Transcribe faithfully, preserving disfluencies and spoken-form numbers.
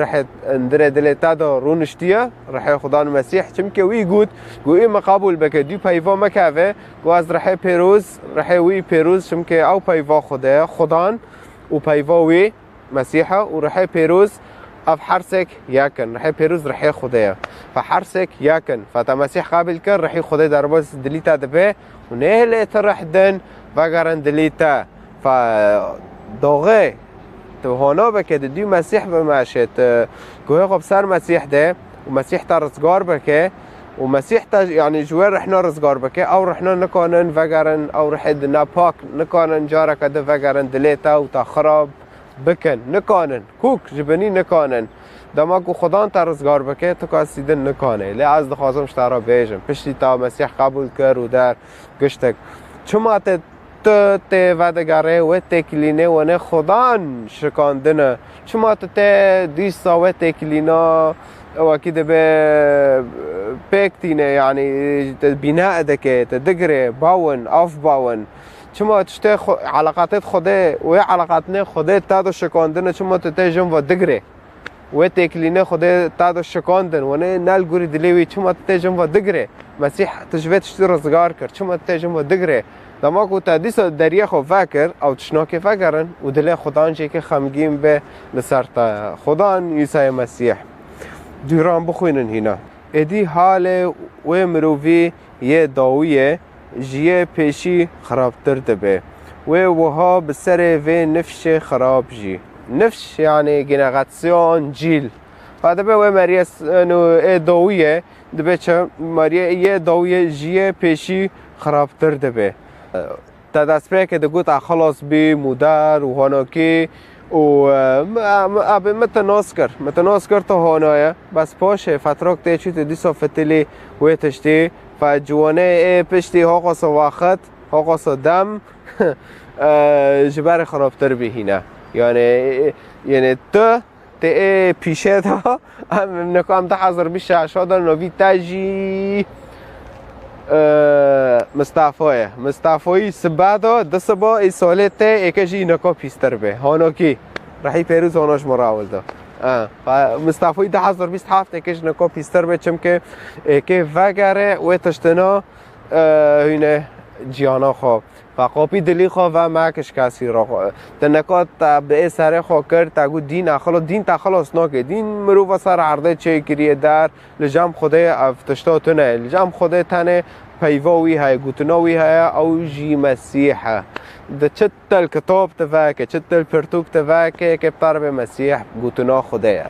rihê ndirê dilê te de rûniştiye, rihê Xudan Mesîh, çimkî wî got, got, ê min qebûl bike, dû peyva me keve, got, ez rihê pêroz, rihê wî pêroz, çimkî ew peyva Xwedê ye, Xudan û peyva wî Mesîh e û rihê pêroz ev hersek yek in. Rihê pêroz rihê Xwedê ye. Fe hersek yek in. Fe te Mesîh qebîl kir, rihî Xwedê derbas dilî te dibe û nehêlê ti rih din vegerin dilî te. Fe doxê tu hona bike, tu dû Mesîh bimeşe, tu guhê xwe bi ser Mesîh de û Mesîh te rizgar bike û Mesîh te, yanî ji wê rihna rizgar bike, ew rihna nikanin vegerin, ew rihê di nepak nikanin careke di vegerin dilê te û te xirab bikin. Nikanin. Kûk ji binî nikanin. Dema ku Xudan te rizgar bike, tu kasî din nikane. Lê ez dixwazim ji te re bêjim. Piştî te Mesîh qebûl kir û der giştek. Çima te tu tê vedigerê wê têkilînê wenê Xudan şikandine? Çima tu tê dîsa wê têkilîna wekî dibe pêk tîne, yanî te bîne dike, te digire, bawin, av bawin. Çima tiştê xwe, eleqatê Xwedê, wê eleqatnê Xwedê te do şikandine, çima tu tê jin ve digire? Wê têkilînê Xwedê te do şikandin, wenê ne li gorî dilê wî, çima tu tê jin ve digire? Mesîh tu ji vê tiştî rizgar kir, çima tu tê jin ve digire? Dema ku te dîsa deriyê xwe vekir, ew tişt nake vegerin û dilê Xudan jê ke xemgîn be li ser te. Xudan Îsayê Mesîh. Dûran bixwînin hîna. Êdî halê wê mirovî yê dawiyê ji yê pêşî xirabtir dibe. Wê wiha bi serê vê nifşê xirab jî. Nifş, yanî generasyon, cîl. Fa dibe wê meriyê s-, nû ê dawiyê dibe çi? Meriyê yê dawiyê ji yê pêşî xirabtir dibe. Te destpêkê digot, "A xilas bî, mûder û honokî û, e, me, me, abê me te nas kir. Me te nas kir, tu hona ye." Bes paşê fetrok tê çû, tu dîsa fitilî wê tiştî. Fe ciwanê ê piştî hoqoso wexit, hoqoso dem, e, ji berê xirabtir bî hîne. Yani, yani tu tê ê pîşê de, em, em neka em du hezar bîst şeş de novî te jî, e, Mistefa ye. Mistefayî sibe de, di siba ê salê tê êke jî neka pîstir be. Honokî. Rehî pêrûz hono ji min re ewil de. E, fa-, Mistefayî du hezar bîst heft êke ji neka pîstir be, çimkî êke vegere wê tiştina, e, hûne ciyana xwe. Fe qopî dilî xwe ve meke ji kesî re. Te neka te bi ê serê xwe kir, te got dîn e xilas, dîn te xilas nake. Dîn mirova ser erdê çêkiriye der, li cem Xwedê ev tişta tune. Li cem Xwedê tenê peyva wî heye, gotina wî heye, ew jî Mesîh e. Di çi til kitab te veke, çi til pirtûk te veke, yekê bi te re bê Mesîh gotina Xwedê ye.